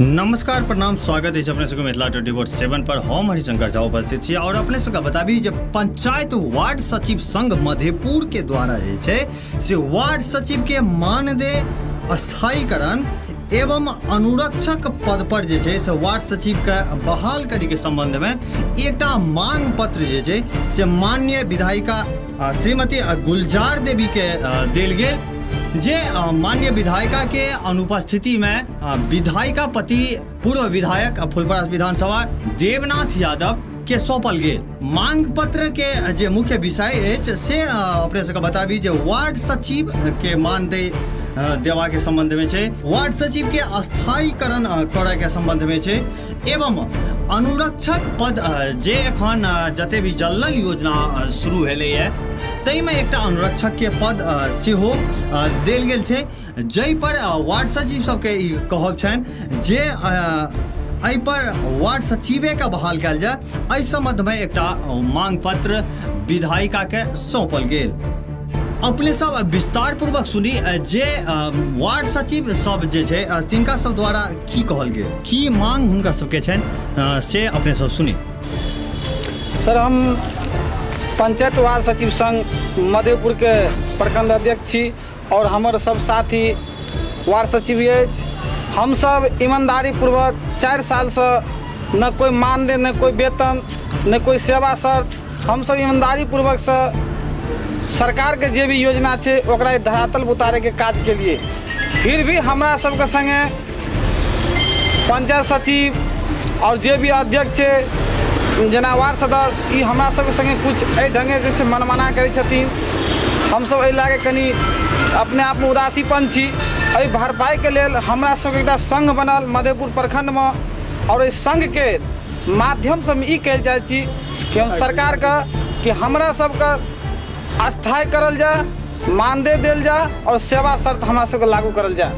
नमस्कार, प्रणाम, स्वागत अछि अपने सबके मिथिला 24/7 पर। हम हरिशंकर झा उपस्थित छी और अपने सबके बताबी जे पंचायत वार्ड सचिव संघ मधेपुर के द्वारा जे छै से वार्ड सचिव के मानदेय स्थायीकरण एवं अनुरक्षक पद पर जे छै से वार्ड सचिव के बहाल करे के संबंध में एकटा मांग पत्र जे छै से माननीय विधायिका श्रीमती गुलजार देवी के देल गेल, जे माननीय विधायिका के अनुपस्थिति में विधायिका पति पूर्व विधायक फुलपरास विधानसभा देवनाथ यादव के सौंपल गेल। मांग पत्र के जे मुख्य विषय अछि से अपने सबके बताबी जे वार्ड सचिव के मानदेय देवा के संबंध में छै, वार्ड सचिव के अस्थायीकरण करय के संबंध में छै एवं अनुरक्षक पद जे एखन जते भी जल नल योजना शुरू भेलैए ताहिमे एकटा अनुरक्षक के पद सेहो देल गेल छै, जाहि पर वार्ड सचिव सबके ई कहब छनि जे एहि पर वार्ड सचिवेके बहाल कयल जाय। एहि संबंधमे एकटा मांग पत्र विधायिकाके सौंपल गेल। अपने सब विस्तार पूर्वक सुनी जे वार्ड सचिव सब जे छै तिनका सब द्वारा की कहल गेल, की मांग हुनका सबके छनि से अपने सब सुनी। सर, हम पंचायत वार्ड सचिव संघ मधेपुर के प्रखंड अध्यक्ष छी और हमर सब साथी वार्ड सचिव अछि। हमसब ईमानदारी पूर्वक 4 सालसँ न कोई मानदेय, न कोई वेतन, न कोई सेवा शर्त, हमसब ईमानदारी पूर्वकसँ सरकारके जे भी योजना छै ओकरा धरातल उतारैके काज केलिए। फिर भी हमरा सबके संगे पंचायत सचिव और जे भी अध्यक्ष छै जेना वार्ड सदस्य, ई हमरा सबके संगे कुछ एहि ढङ्गे जे छै मनमाना करै छथिन। हमसब एहि लए कऽ कनि अपने आपमे उदासीपन छी। एहि भरपाइके लेल हमरा सबके एकटा संघ बनल मधेपुर प्रखण्डमे और एहि संघके माध्यमसँ हम ई कहै लए चाहै छी कि हम सरकारके कि हमरा सबके अस्थायी करल जाय, मानदेय देल जाय और सेवा शर्त हमरा सबके लागू करल जाय।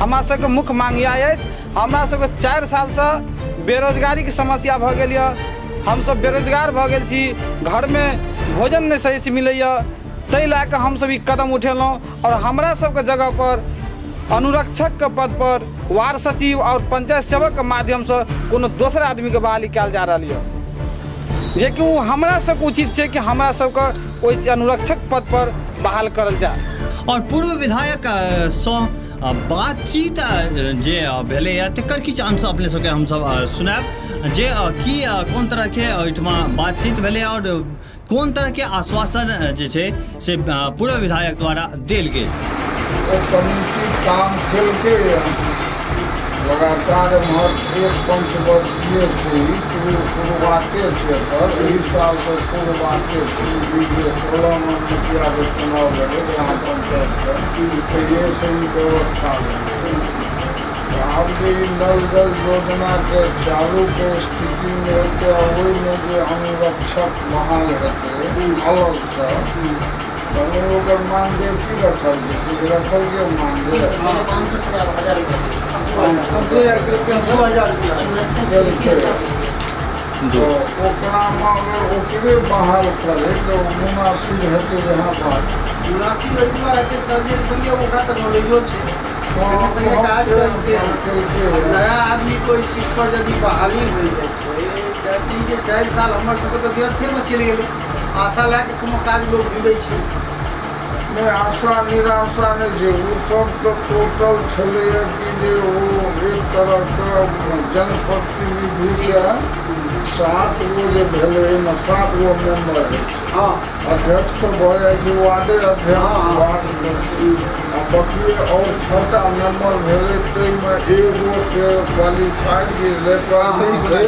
हमरा सबके मुख्य मांग इएह अछि। हमरा सबके 4 सालसँ बेरोजगारीके समस्या भऽ गेल यऽ, हमसब बेरोजगार भऽ गेल छी, घरमे भोजन नहि सहीसँ मिलैए, ताहि लए कऽ हमसब ई कदम उठेलहुँ आओर हमरा सबके जगहपर अनुरक्षकके पदपर वार्ड सचिव आओर पंचायत सेवकके माध्यमसँ कोनो दोसर आदमीके बहाली कयल जा रहल यऽ, जेकि ओ हमरा सबके उचित छै कि हमरा सबके ओहि अनुरक्षक पदपर बहाल करल जाय। और पूर्व विधायक सँ बातचीत जे भेलैए तकर किछु अंश अपने सबके हमसब सुनायब जे की कोन तरहके ओहिठमा बातचीत भेलै और कोन तरहके आश्वासन जे छै से पूर्व विधायक द्वारा देल गेल। ओ कमिटी काम केलकै लगातार एम्हर एक पंचवर्षीय छै, ई शुरुआते छै एकर, एहि सालसँ शुरुआते छै। ई जे 16मे मुखियाके चुनाव भेलै ग्राम पंचायतके, तहिएसँ ई व्यवस्था भेलै। आब जे ई नल जल योजनाके चालूके स्थितिमे हेतै आ ओहिमे जे अनुरक्षक बहाल हेतै अलगसँ, तहन ओकर मानदेय की रखल छै? किछु रखल छै मानदेय? तऽ ओकरामे अगर ओकरे बहाल करै तऽ ओ मुनासिब हेतै। यहाँ बात मुनासिब एहि दुआरे हेतै सर जे मानि लिअ ओकरा तऽ नॉलेजो छै, संगे संगे काज करिते नया आदमी कोइ सीट पर यदि बहाली होइ जाइ छै तऽ ई जे 4 साल हमर सबके तऽ व्यर्थेमे चलि गेलै। आशा लए कऽ कोनो काज लोक जुड़ै छै। नहि, आशा निराशा नहि छै। ओ सब तऽ टोटल छलैए कि जे ओ एक तरहके जनप्रतिनिधिके 7 गो जे भेलै, एहिमे 7 गो मेम्बर होइ छै। अध्यक्ष तऽ भऽ जाइ छै वार्डे अध्यक्ष, वार्ड आ बाकी आओर 6टा मेम्बर भेलै, ताहिमे एगो के क्वालिफाइड जे लेटर छै।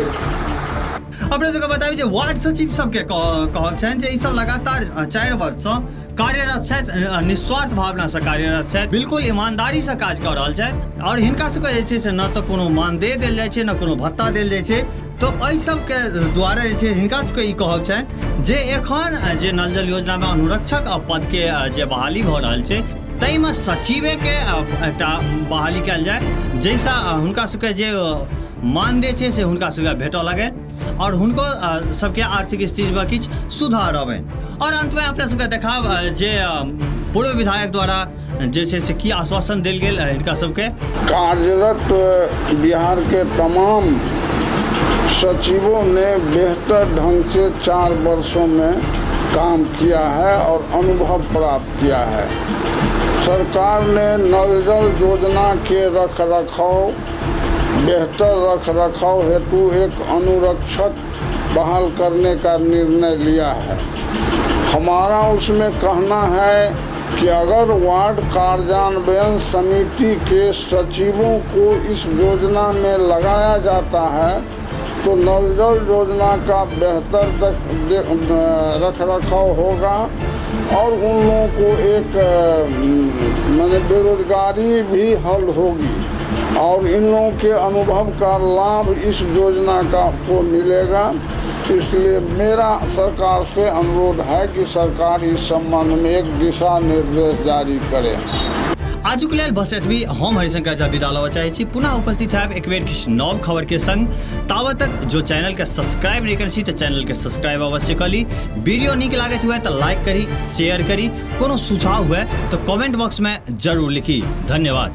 अपने सबके बताबी जे वार्ड सचिव सबके कहब छनि जे ई सब लगातार 4 वर्षसँ कार्यरत छथि, निस्वार्थ भावनासँ कार्यरत छथि, बिल्कुल ईमानदारीसँ काज कऽ रहल छथि और हिनका सबके जे छै से न तऽ कोनो मानदेय देल जाइ छै न कोनो भत्ता देल जाइ छै। तऽ एहि सबके द्वारा जे छै हिनका सबके ई कहब छनि जे एखन जे नल जल योजनामे अनुरक्षक पदके जे बहाली भऽ रहल छै ताहिमे सचिवेके एकटा बहाली कयल जाय, जाहिसँ हुनका सबके जे मानदेय छै से हुनका सबके भेटऽ लगनि और हुनको सबके आर्थिक स्थितिमे किछु सुधार अबनि। और अंतमे अपने सबके देखाब जे पूर्व विधायक द्वारा जे छै से की आश्वासन देल गेल हिनका सबके। कार्यरत बिहार के तमाम सचिवों ने बेहतर ढंग से 4 वर्षों में काम किया है और अनुभव प्राप्त किया है। सरकार ने नल जल योजना के रख रखाव, बेहतर रख रखाव हेतु एक अनुरक्षक बहाल करने का निर्णय लिया है। हमारा उसमें कहना है कि अगर वार्ड कार्यान्वयन समिति के सचिवों को इस योजना में लगाया जाता है तो नल जल योजना का बेहतर रख रखाव होगा और उन लोगों को एक माने बेरोजगारी भी हल होगी और इन लोगों के अनुभव का लाभ इस योजना का को मिलेगा। इसलिए मेरा सरकार से अनुरोध है कि सरकार इस संबंध में एक दिशा निर्देश जारी करे। आजुक लेल बस एतबी। हम हरिशंकर झा विदा लेबऽ चाहै छी। पुनः उपस्थित हैब एक बेर किछु नव खबर के संग। तावत तक जो चैनल के सब्सक्राइब नहीं करै छी तऽ चैनल के सब्सक्राइब अवश्य कऽ ली। वीडियो नीक लागैत हुए तऽ लाइक करी, शेयर करी। कोनो सुझाव हुए तऽ कमेंट बॉक्स में जरूर लिखी। धन्यवाद।